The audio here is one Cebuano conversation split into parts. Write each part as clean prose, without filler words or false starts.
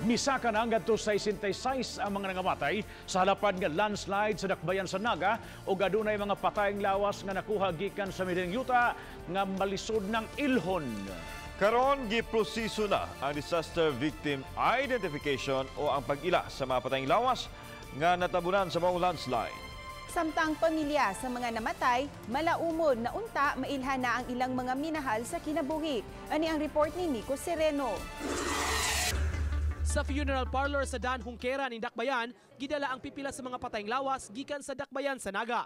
Misaka na ngadto sa 66 ang mga nangamatay sa halapad nga landslide sa dakbayan sa Naga ug adunay mga patayng lawas nga nakuha gikan sa miding yuta nga malisod ng ilhon. Karon giproseso na ang disaster victim identification o ang pag-ila sa mga patayng lawas nga natabunan sa maong landslide. Samtang pamilya sa mga namatay, malaumod na unta mailhan na ang ilang mga minahal sa kinabuhi. Ani ang report ni Nico Sereno. Sa funeral parlor sa Dan Junquera ning Dakbayan, gidala ang pipila sa mga patayng lawas gikan sa Dakbayan sa Naga.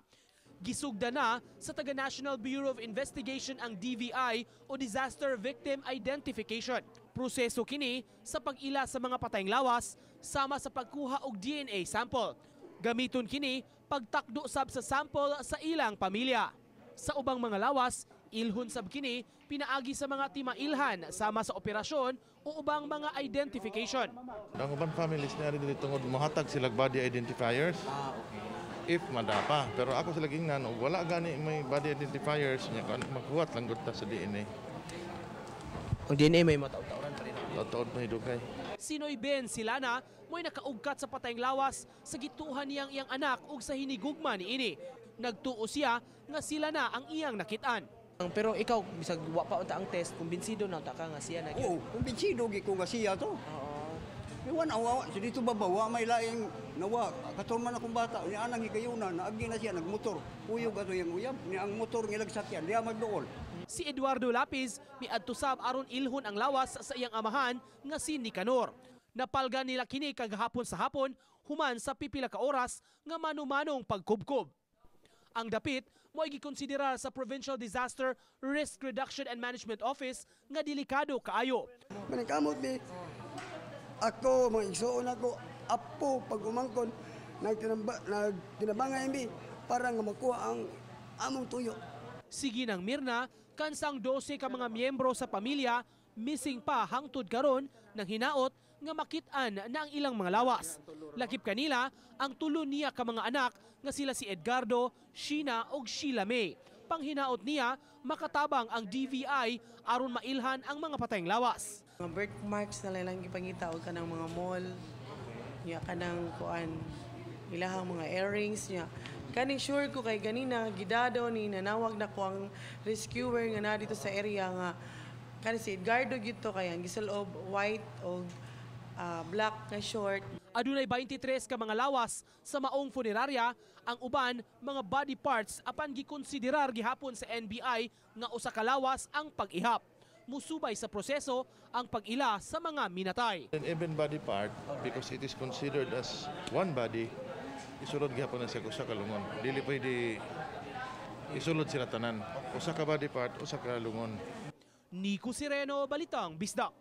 Gisugda na sa taga National Bureau of Investigation ang DVI o Disaster Victim Identification. Proseso kini sa pag-ila sa mga patayng lawas sama sa pagkuha og DNA sample. Gamiton kini pagtakdo sab sa sample sa ilang pamilya. Sa ubang mga lawas, ilhon sab kini pinaagi sa mga timailhan sama sa operasyon o ubang mga identification. Ang uban families niya dili tungod mohatag sila body identifiers. Ah, okay. If madapa, pero ako sila gingnan og wala gani may body identifiers niya kan maghuwat lang gud ta sa DNA. Ang DNA may mataw-tawran pa rin. Taod may dugay. Si Noy Ben Silana mo'y nakaugkat sa patayng lawas sa gituhan niyang iyang anak ug sa hinigugma niini. Nagtuo siya nga sila na ang iyang nakitaan. Pero ikaw, bisag wa pa unta ang test, kumbinsido na unta ka nga siya na gyud. Oo, kumbinsido gyud ko nga siya to. Oo. Iwan awa, sa dito ba wa may laing nawa. Katon man akong bata, ni anang higayuna, naagi na siya nagmotor. Kuyog ato yung uyab, ni ang motor ngilag sakyan, diya magduol. Si Eduardo Lapiz miadto sab aron ilhon ang lawas sa iyang amahan nga si Nicanor. Napalga nila kini kagahapon sa hapon human sa pipila ka oras nga manumanong pagkubkob. Ang dapit mo ay gikonsiderar sa Provincial Disaster Risk Reduction and Management Office nga delikado kaayo. Maningkamot ni ako, mga igsuon ako, apo pag umangkon, nagtinabangay mi para nga makuha ang among tuyo. Sige ng Mirna, kansang 12 ka mga miyembro sa pamilya missing pa hangtod karon ng hinaot nga makit-an na ang ilang mga lawas. Lakip kanila ang tulo niya ka mga anak nga sila si Edgardo, Sheena ug Sheila May. Panghinaot niya makatabang ang DVI aron mailhan ang mga patayng lawas. Mga birthmarks na lang gipangita og kanang mga mall. Nya kanang kuan ilahang mga earrings niya. Kaning sure ko kay ganina gidado ni nanawag na ko ang rescuer nga na dito sa area nga kani si Edgardo gyud to kay ang gisulob white og black nga short. Adunay 23 ka mga lawas sa maong funeraria, ang uban mga body parts apan gikonsiderar gihapon sa NBI nga usa ka lawas ang pag-ihap. Musubay sa proseso ang pag-ila sa mga minatay. And even body part, because it is considered as one body, isulod gihapon na siya usa ka lungon. Dili pwede isulod sila tanan. Usa ka body part, usa ka lungon. Nico Sireno, Balitang Bisdak.